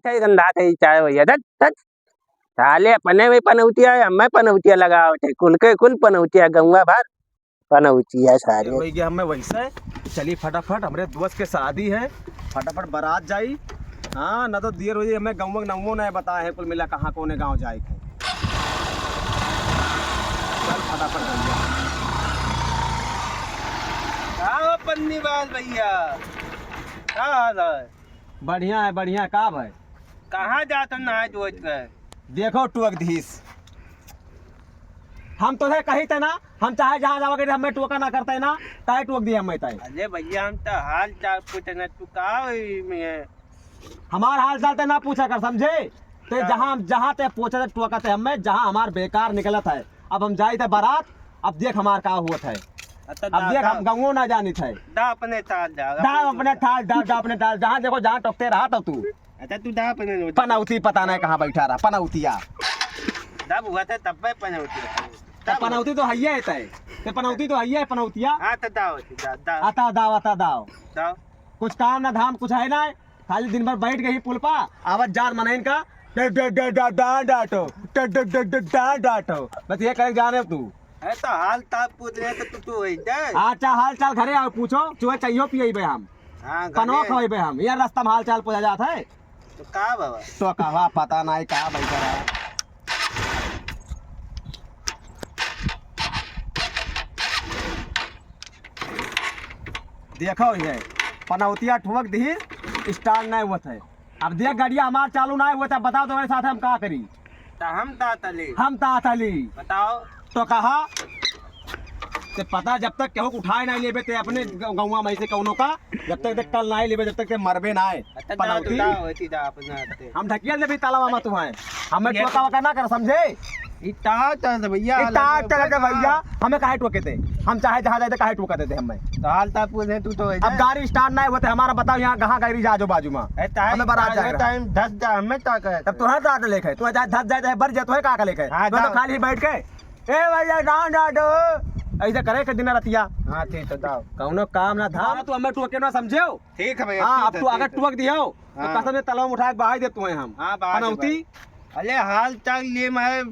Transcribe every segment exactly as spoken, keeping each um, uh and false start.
अच्छा ही गंधात है चाय भैया, धत, धत। साले अपने में पनौतिया है, हमें पनौतिया लगावत है, कुल के कुल पनौतिया, गौवा भर पनौतिया सारे। हो गया हमें वैसे। चली फटाफट, हमरे दोस्त के शादी है, फटाफट बारात जाई। हाँ, ना तो देर हो जाई, हमें गौवा नौवो नहीं बताए है, कुल मिला कहाँ कौने गाँव जाए के। चल फटाफट भैया। का हो पन्नीवाल भैया, का हाल है? बढ़िया है, बढ़िया। का भाई? कहाँ जात हो नहाए धोए के? देखो टोक दीस। हम तोहे कही थे ना, हम चाहे जहाँ जावा के हमें टोका ना करते ना, काहे टोक दिए हमें तय? अरे भैया, हम तो हाल चाल पूछे ना, तू का होई में? हमार हाल चाल ते ना पूछा कर, समझे? ते का? जहाँ, जहाँ ते पूछे ते टोका ते हमें, जहाँ हमार बेकार निकलत है। अब हम जाई थे बारात, अब देख हमार का हुआ था। अच्छा, अब दा, देख, दा। हम गंगो ना जानी थे। दा अपने ताल दा, दा अपने अपने ताल। ताल, दा, दा अपने ताल, जहाँ देखो जहाँ टोकते रहा था तू। अच्छा, तू दा अपने नोट। पनौती पता नहीं कहाँ बैठा रहा, पनौतिया। दा हुआ था तब मैं पनौती। तो तब पनौती तो हइये है तय। ते पनौती तो हइये है, पनौतिया। हाँ, तो दा होती, दा, दा। अता दाव, अता दाव। दा। कुछ काम ना धाम, कुछ है ना, खाली दिन भर बैठ गई पुल पा, आवत जात मनइन का, डा, डा, डा, डा, डा, डाटो, डा, डा, डा, डा, डा, डाटो। बस ये करे जाने तू। अरे तो हाल ताल पूछ ले तो तू, तू वही दे। अच्छा, हाल चाल घरे आओ पूछो, चुहे चाहिए पियई बे हम। हाँ, घरे। पनवा खवाई बे हम। यार रास्ता में हाल चाल पूछा जात है। तो का बाबा? तो कहवा पता नहीं का भाई करा। देखो ये पनौतिया ठुवक दी, start नहीं होत है। अब देख गड़िया हमार चालू नहीं होत है, बताओ तुम्हारे साथ हम का करी? तो हम ता तली। हम ता तली। बताओ। तो कहा, ते पता जब तक केहू के उठाए नहीं लेबे ते अपने ग-, गौवा में से कौनो का, जब तक ते कल नहीं लेबे, जब तक ते मरबे ना है। अच्छा, जाओ, पनौती। जाओ, ऐसी जाओ, अपना आते। हम ढकिया ले भी तालाबा में तुम्हें। हमें ये टोका वोका ना कर, समझे? ई ताव चलत भैया, ई ताव चलत भैया, हमें काहे टोके दे? हम चाहे जहाँ जाए, काहे टोका देते हमें? तो हाल ताल पूछे तू तो अब ऐसे। गाड़ी start नहीं होते हमारा, बताओ यहाँ कहाँ गाड़ी जा आजू बाजू में? ए, ताई, हमें बारात ताई, जाए रहा। टाइम धस जा, हमें का करे? तब तोहरा तो आदत लेके है, तू चाहे धस जाए, चाहे बर जाए, तोहे का का लेके है? हाँ, तू तो जाओ। खाली बैठ के, "ए भैया, डांड डांडो", ऐसे करे के दिन रतिया। हाँ, ठीक है, जाओ। कौनो काम ना धाम, तू हमें टोके ना समझेओ। ठीक है भैया, हाँ, ठीक अब है, तू अगर ठीक है। टोक दियो, तो हाँ। कसम से तलवा में उठा के बहाई दे तुम्हें हम। हाँ, बहाई दे पनौती। भाई। अरे हाल चाल ले मैं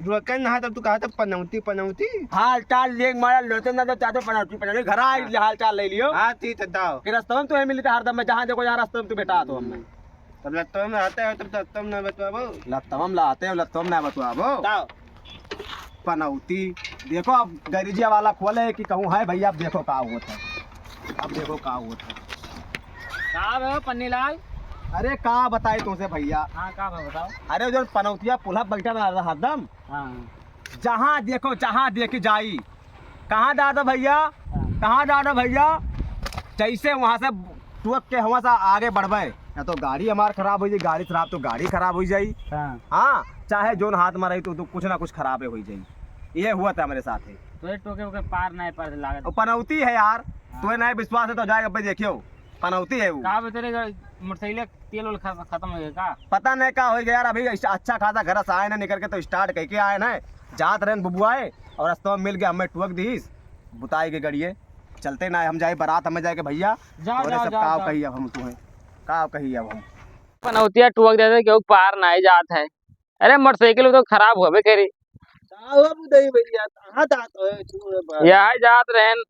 रोकन ना, तब तू कहा था पनौती, पनौती। हाल चाल ले मारा लोटे ना तो चाहते पनौती, पनौती। घर आ हाँ। हाल चाल ले लियो। हाँ, ठीक है, दाओ। कि रास्ता में तुम्हें मिली था हरदम में, जहाँ देखो यहाँ रास्ता में तू बेटा तो हमें। तब लत्तम में आते हो, तब लत्तम ना बतवाबो। लत्तम ला आते हो, लत्तम ना बतवाबो। दाओ। पनौती। देखो, अब गैरेजिया वाला खोले कि कहूँ है भैया, अब देखो का होत है, अब देखो का होत है। का बे पन्नीलाल? अरे का बताई तुमसे भैया। हाँ, का बा बताओ। अरे जो पनौतिया पुलहा बैठा ना रहा हरदम। हाँ। जहाँ देखो, जहाँ देखी जाई, कहाँ दादा भैया, हाँ। कहाँ दादा भैया, जैसे वहाँ से टुअक के हुआ सा आगे बढ़बे, या तो गाड़ी हमार खराब हो जाई, गाड़ी खराब तो गाड़ी खराब हो जाई। हाँ। हाँ, चाहे जोन हाथ में रही तो, तो कुछ ना कुछ खराबे हो जाई। ये हुआ था हमारे साथ है। तो ये टोके ओके पार नहीं पार लागत। और पनौती है यार, हाँ। तुम्हें नहीं विश्वास है तो जाएगा भाई देखियो, पनौती है वो। का बे तेरे ग-, मोटरसाइकिल तेल वेल खत-, खत्म हो गया का? पता नहीं का हो गया यार, अभी ऐसा अच्छा खासा घर से आए ना निकल के तो start करके आए ना, जात रहन बुबुआए और रास्ता में मिल गया, हमें टुअक दीस, बुताई के गड़िए, चलते ना हम जाए बारात, हमें जाए के भैया, जा, तोरे जा, सब जा, काव जा। कही अब हम तुम्हें, काव कही अब हम। पनौतिया टुअक देते, केहू पार नाई जात है। अरे, मोटरसाइकिल तो खराब होबे करी। का हो बुधई भैया, कहाँ जात हो? तू है बा- यहाँ जात रहन,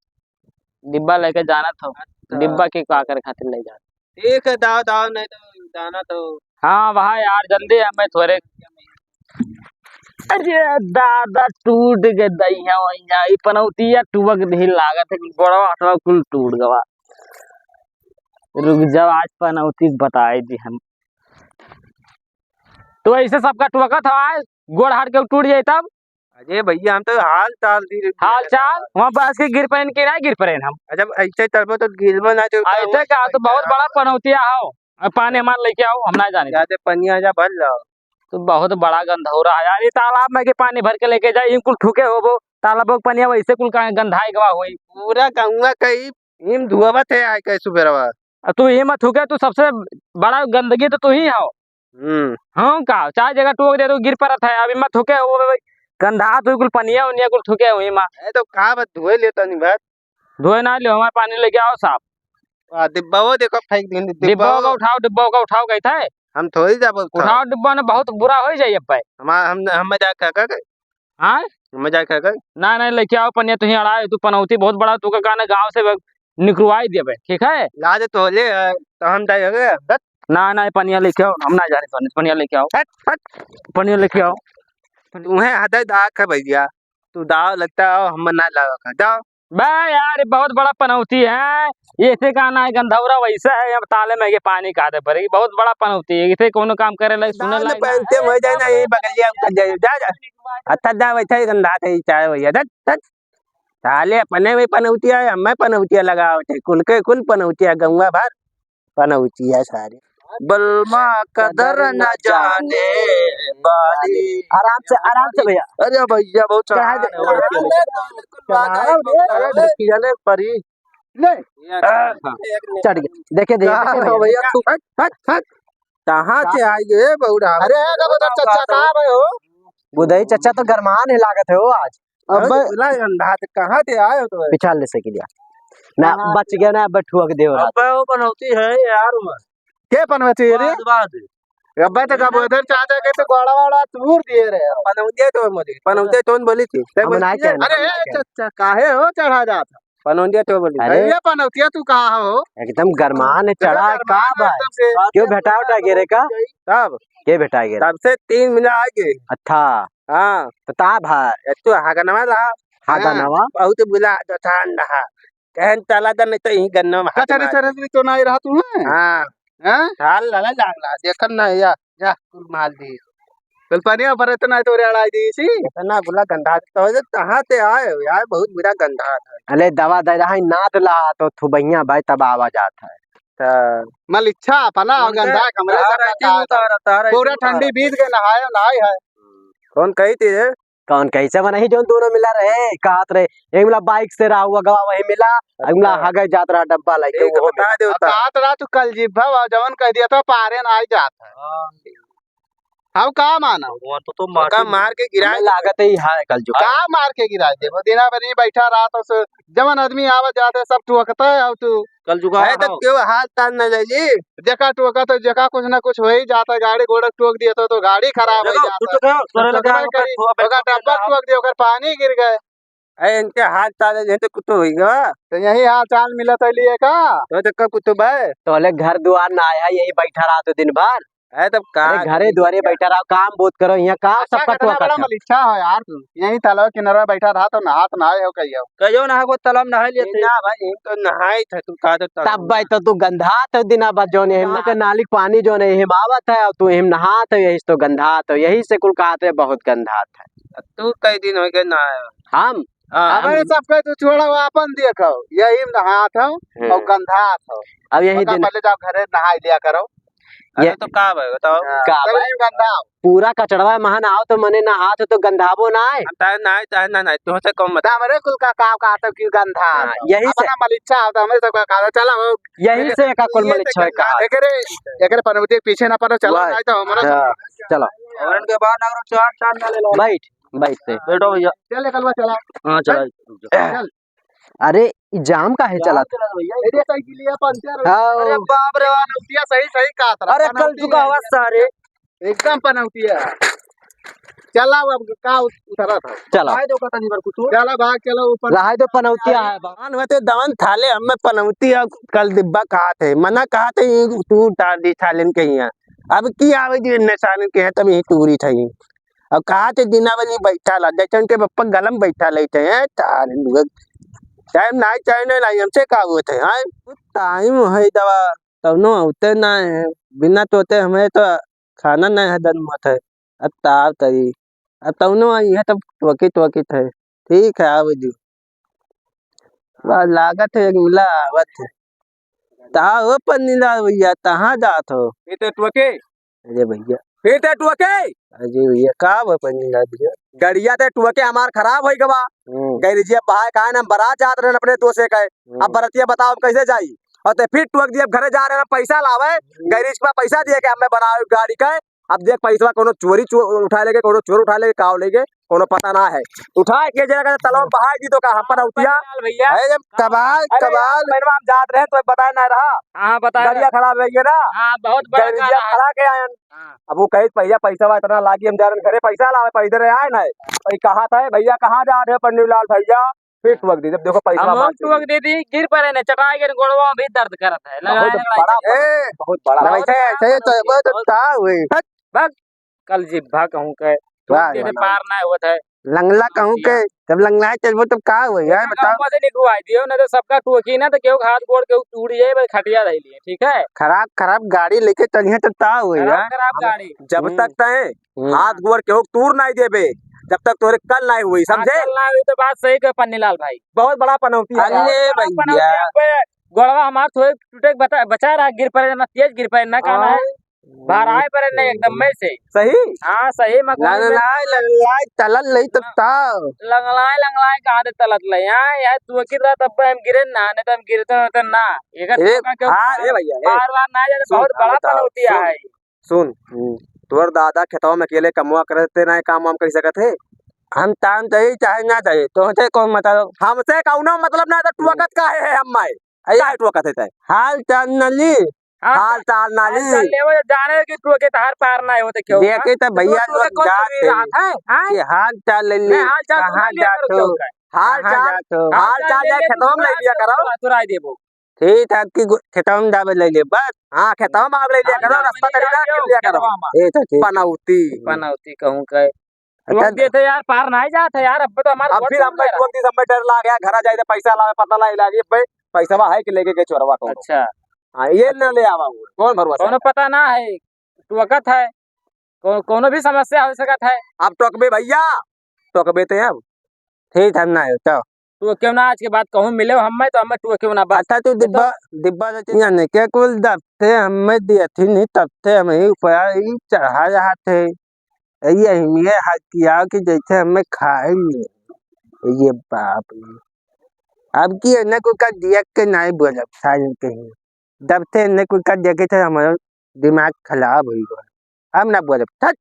डिब्बा लेके जाना था। अच्छा। डिब्बा के का करे खातिर ले जात? ठीक है, दाव, दाव, नहीं तो जाना तो। हाँ, वहाँ यार, जल्दी है, मैं थोड़े अरे दादा, टूट गए दहिया वहिया, ई पनौतिया टुवक दही लागत है कि गोड़वा हाथवा कुल टूट गवा। रुक जाओ, आज पनौती बताई दी हम। तो ऐसे सबका टुवकत हवा, गोड़ हाथ के टूट जाए तब। अरे भैया, हम तो हाल चाल दी रहे हाल चाल, वहाँ बस के गिर पड़ेन कि ना गिर पड़ेन हम। अच्छा, ऐसे चलबो तो गिरबो ना तो ऐसे का, तो बहुत बड़ा पनौतिया हो। अब पानी हमार लेके आओ, हम ना जाने। जाते पनिया जा भर लाओ। तो बहुत बड़ा गंधौरा है यार, ये तालाब में के पानी भर के लेके जाए, इन कुल ठुके होबो, तालाब के पनिया वैसे कुल का गंधाए गवा होई। पूरा गंगा कई इम धुआवत है आए के सुबेरवा। अब तू ये मत थूके, तू सबसे बड़ा गंदगी तो तू ही हो। हम्म। हाँ का, चाहे जगह टोक दे तो गिर पड़त है, अभी मत थूके, वो गंधा तो कुल पनिया उनिया कुल थूके हुई माँ। ए तो का बात धोए लेता नहीं बात। धोए ना लियो, हमारे पानी लेके आओ साहब। आ, डिब्बा वो देखो फेंक दिन, डिब्बा डिब्बा वो। का उठाओ, डिब्बा का उठाओ, कहता है। हम थोड़ी जाबो उठाओ। उठाओ डिब्बा में, बहुत बुरा होइ जाई अब्बे। हमार, हम, हमें जाए का, का, का? हाँ? हमें जाए का, का? ना, ना, लेके आओ पनिया, तुहीं अड़ाए, तू पनौती बहुत बड़ा, तू का गाना गाँव से निकरवाई देबे, ठीक है? लाज तो होले है, तो हम जाए हगे, हट। ना, ना, पनिया लेके आओ, हम ना जाने, पनिया लेके आओ। हट, हट। पनिया लेके आओ। तुम्हें हदे दाग है भैया, तू दाव लगता हो, हम ना लागा का, जाओ। बे यार, ये बहुत बड़ा पनौती है, ये ऐसे का ना है, गंधौरा वैसा है, अब ताले में के पानी का दे पड़ेगी, बहुत बड़ा पनौती है, इसे कोनो काम करे लायक, सुने दाल लायक ना। पहनते हो जाए ना, यही बगलिया उतर जाए, जा, जा। अच्छा, जा, वैसा ही गंधा थे, चाहे भैया, धत, धत। साले अपने में पनौतिया है, हमें पनौतिया लगावत है, कुल के कुल पनौतिया, गौवा भर पनौतिया सारे। बलमा कदर न जाने वाली। आराम से, आराम से भैया। अरे भैया, बहुत चढ़ा दे। चढ़ान है, और क्या? चढ़ान है, अरे, अरे, अरे, परी। नहीं। चढ़ गया। देखे, देखे, कहाँ देखे हो भैया। भैया, तू हट, हट, हट। कहाँ से आए गे बौरा? अरे, ए, का बता, चच्चा, कहाँ गए हो? बुधई चच्चा तो गरमान है लागत है हो आज। अबे, अबे, इला अंधा ते कहाँ ते आए हो तो? पिछाल ले सकी दिया। ना, हाँ। बच गया ना, अबे ठुआ के देवरा। अबे वो पनौती है यार, मैं। के पनौती है रे? बाद, बाद। अबे तो कब उधर चाचा के तो गोड़ा वाड़ा तूर दिए रे। पनौतिया तो मोदी, पनौतिया तो बोली थी। हम ना कहना, अरे, हम ना ए, कहना। चच्चा, काहे हो चढ़ा जात है? पनौतिया तो बोली। अरे। अरे, पनौतिया तू कहाँ हो? एकदम गरमान है, चढ़ा है, गरमान का है भाई? एकदम से। क्यों भेटा उठा गिरे का? तब? के भेटा गिरे? तब से तीन मिला आ गए। अच्छा। हाँ। तो ता भाई। एक तो हागनवा रहा। हागनवा? हाँ, बहुत बुला जो ठंड रहा। कहन चला जा, नहीं तो यहीं गन्ना में हाथ कचहरी मार। सरहरी तो नहीं रहा तू, हैं? हाँ। हैं? हाल लगा लागला, देखन ना या, या कुल माल दी। कुल पनिया पर इतना तोरे अड़ाई दी सी। इतना बुला गंधा तो हो, कहाँ से आए हो यार? बहुत बुरा गंधा है। अरे दवा दे रहा है, नाद ला तो थुबैया भाई तब आवा जात है। तो मलिच्छा अपना और उनके गंधा कमरे से तारा का तारा पूरा तारा ठंडी बीत गए, नहाए नहाए है। कौन कही थी रे? कौन कैसे बनाई जौन दोनों मिला रहे, कहत रहे, एक मिला बाइक से रहा हुआ गवा वही मिला, एक मिला अच्छा। हगे जात रहा डब्बा लेके, एक वो बता दे अब उता। कहत रहा तू कल जिब्भा बा, जवन कह दिया था पारे ना आई जात है। हाँ। अब का मानो? वो तो, तो ओका मार के गिरा हमें दे। लागत ही है कल जो। का मार के गिरा दे? वो दिना भर ही बैठा रहा तो सो, जवन आदमी आवा जाते सब टोकता है, अब तू कल जुगाड़ है तो हो। क्यों हाल ताल न ले ली? जेका टोका तो जेका कुछ ना कुछ हो ही जाता, गाड़ी घोड़ा टोक दिया तो, तो गाड़ी खराब हो देखो, जाता। कुछ कहो, तोरे तो लगे डब्बा आगे करी, ठुआ ओकर बेचो डब्बा के टोक दिया, ओकर पानी गिर गए। अरे इनके हाल ताल है, जैसे कुछ होइगा। तो यही हाल चाल मिला तो लिए का? तो चक्कर कुछ तो भाई। तो ले घर दुआर ना आया, यही बैठा रहा तो दिन भर। अरे तब का अरे घरे करी दुआरे यार? बैठा रहा, काम बहुत करो, यहाँ काम अच्छा सबका करना टोका बड़ा था। मलिच्छा हो यार तू। यही तलवा किनारा बैठा रहा तो नहात नहाए हो कहियो। कहियो ना हो तलवा में नहाए लिए थे। ना भाई, यही तो नहाए थे, तू का तो तलवा तब में। भाई तो तू गंधात हो दिना बाद जौन है, ना। के नाली के पानी जौन है, हिम आवत है, और तू हिम नहात हो, यही से तो गंधात हो, यही से कुल कहत है, बहुत गंधात है। तू कई दिन हो गए ना आया। हम? हाँ, अबे हम। सबके तू छोड़ा, वो अपन देखो, यही में नहात हो हम्म। और गंधात हो। अब यही ओका दिन पहले जाओ घरे नहाई लिया करो। अरे ये तो का भाई बताओ? हाँ, का तब भाई? ये गंधा। पूरा कचड़वा महन आओ तो मने नहात हो तो गंधाबो ना है। हम ताहे ना आए, ताहे ना, ना, तुमसे कम मत। तो हमरे कुल का काम का तो क्यों गंधा हाँ, तो? यही से अपना मलिच्छा हो तो हमरे सब का काम, चला हो। यही से एका कुल ये मलिच्छा से है कहा। एकरे, एकरे पनौती के पीछे ना पड़ो, चला वाह। नहीं तो हमारा हाँ, चला। और इनके बाद अगर चार चांद ना ले लो। बैठ, बैठ से। बैठो भैया। चल निकलवा, चला। हाँ, चला। चल। अरे, ई जाम काहे चलत? अरे, साइकिलिया पंचर हो गया। हाँ। अरे बाप रे, पनौतिया सही, सही कहत रहा। अरे, कल पनौतिया चुका है। हुआ सारे। एकदम पनौतिया। चला, अब का उत-, उतरा था? चला। आए दो, पता नहीं बर कुछ। चला, भाग, चला ऊपर। रहाई दो, पनौतिया है, बा। आन होते दवन थाले, हमें पनौतिया कल डिब्बा कहा थे, मना कहा थे, ये तू उतार दी थालेन के यहाँ। अब की आवे जी निशान के हैं, तब यही टूरी था ये। अब कहा थे दिना बनी बैठा ला, जैसे उनके पप्पा गलम बैठा लेते हैं, तार लोग। टाइम ना, टाइम नहीं लाई, हमसे का होते हैं, हाँ? टाइम है दवा, तब नो होते ना है, बिना तोते हमें तो खाना नहीं है, दन मत है। अब ताव तरी, अब तब नो आई है, तब टोकी टोकी थे। ठीक है, आवे दू। वाह, लागत है, एक मिला आवत है। ता हो पन्नीलाल भैया, कहाँ जात हो? ये तो टोके। अरे भैया। ये तो टोके। अरे भैया, का बा पन्नीलाल भैया? गड़िया ते टोके हमार खराब होई गवा। हम्म। गैरेजिया बहाए का है ना, हम बारात जात रहन अपने दोस्त के। हम्म। अब बरतिया बताओ हम कैसे जाई? और ते फिर टोक दिए, अब घरे जा रहे हैं, पैसा लावे। हम्म। गैरेज के पास पैसा दिए के हमें बनावे गाड़ी का। अब देख पैसा कोनो चोरी चो-, उठा लेके, कोनो चोर उठा लेके, का लेके। कोनो पता ना है। उठा के जरा के तलवा में बहाई दी तो का हम पर उतिया? भैया। अरे जब कबाल, अरे यार, कबाल। महीनवा हम जात रहे तो बताए ना रहा। हाँ, बताए गड़िया रहा। खराब है ये ना। हाँ, बहुत बड़ा गड़िया काला है। खड़ा के आयन। हाँ। अब वो कहे, "भैया, पैसा वा इतना लागी, हम जा रहे घरे, पैसा लावे, पैदल आए ना।" भाई कहा था, "भैया, कहाँ जा रहे हो पन्नू लाल भैया?" फिर टुअक दी, जब देखो पैसा हम मार टुअक दीदी। दे दी, गिर पड़े ने, चटाई के गोड़वा भी दर्द करत है। बहुत लड़ाई, लड़ाई बड़ा, चल रही है। बहुत बड़ा। बहुत ऐसे, बड़ा ऐसे तो, पनौती है, वो तो बहुत। का हुई? हट। बक, कल जिब्भा कहूँ के, वाह, टुअक दे दे, वाह। पार ना होत है। लंगला कहूँ के, जब लंगला चलबो तब का हुई यार, बताओ। मजे निकलवाई दियो, ना तो सबका टुअकी ना तो केहू के हाथ गोड़ केहू टूट जाए, बस खटिया रह लिए, ठीक है? खराब, खराब गाड़ी लेके चलिए तब का हुई खराब, यार? खराब गाड़ी। जब हम्म। तक तय हम्म। हाथ गोड़ केहू के तूर नाई देबे, जब तक तोरे कल नाई हुई, हाँ, समझे? कल नाई हुई तो बात सही कहे पन्नीलाल भाई। बहुत बड़ा पनौती है यार। अरे बहुत बड़ा पनौती भैया। है। अब गोड़वा हमार थोड़े टूटे के बता-, बचा रहा, गिर पड़े ना, तेज गिर पड़े ना, कहना है। हाँ। भार आए पड़े ना एकदम में से। सही? हाँ, सही में गोड़ में। लंगलाए, लंगलाए, तलल लई तो हाँ। ताव। लंगलाए, लंगलाए कहाँ दे तलत लई? हाँ, यार, तू अकिर रहा तब हम गिरे ना, नहीं तो हम गिरते रहते ना। एकर ए, धोखा क्यों? हाँ, ए भैया, ए। बार बार ना जाने, सुन, बहुत हाँ, बड़ा बताओ, पनौती सुन। है। सुन, हम्म। तोर दादा खेतवा में अकेले कमवा करते ना काम वाम कर सकत है? हम तान चाही चाहे ना चाही, तोहसे कौन मतलब? हमसे कौनो मतलब ना, तो टुअकत काहे है हम माए? अरे काहे टुअकत है तै? हाल चाल न ली। हाँ, हाल चाल ना हाल ली। चाल लेवो, जाने कि टुअके तहार पार ना होते क्यों? देखे तो भैया लोग जात है, हाँ? कि हाल चाल ले ली, नहीं, हाल चाल कहाँ जात हो? कहाँ जात हो? हाल चाल जाए खेतवा में ले लिया करो। तुराई देबो। ठीक है, आपकी गो-, खेतवा में दाबे ले ले, बस। हाँ, खेतवा में आग ले लिया करो, रास्ता तरी ना कर लिया करो। खेतवा में। ठीक है, ठीक है। पनौती। पनौती कहूँ के। अच्छा। टोक देते यार, पार नहीं जात है यार, अब तो हमारे अब फिर हम टोक दी, हमें डर लाग गया, घर आ जाए तो पैसा लावे, पता नहीं लागे, भाई, पैसा है कि लेके गए चोरवा कौन? अच्छा। हाँ, ये न ले आवा हुआ, कौन भरोसा कोनो है? पता ना है, टोकत है, कौ-, कोनो भी समस्या हो सकत है। अब टोकबे भैया, टोकबे ते अब। ठीक है, ना हो तो। तू क्यों ना आज के बाद कहूँ मिले हमें तो हमें तू क्यों ना बस। अच्छा, तू तो डिब्बा, डिब्बा रचनिया ने के कुल दबते हमें दिए थी नहीं, तबते हमें ऊपर ही चढ़ा रहा थे। यही में हकिया कि जैसे हमें खाए नहीं। ये बाप रे। अब की इन्हें को का दिया के नहीं बोलब, सारे कहीं। दबते इन्हें को का देखे थे हमारा दिमाग खराब हुई गया। अब ना बोलब, थट।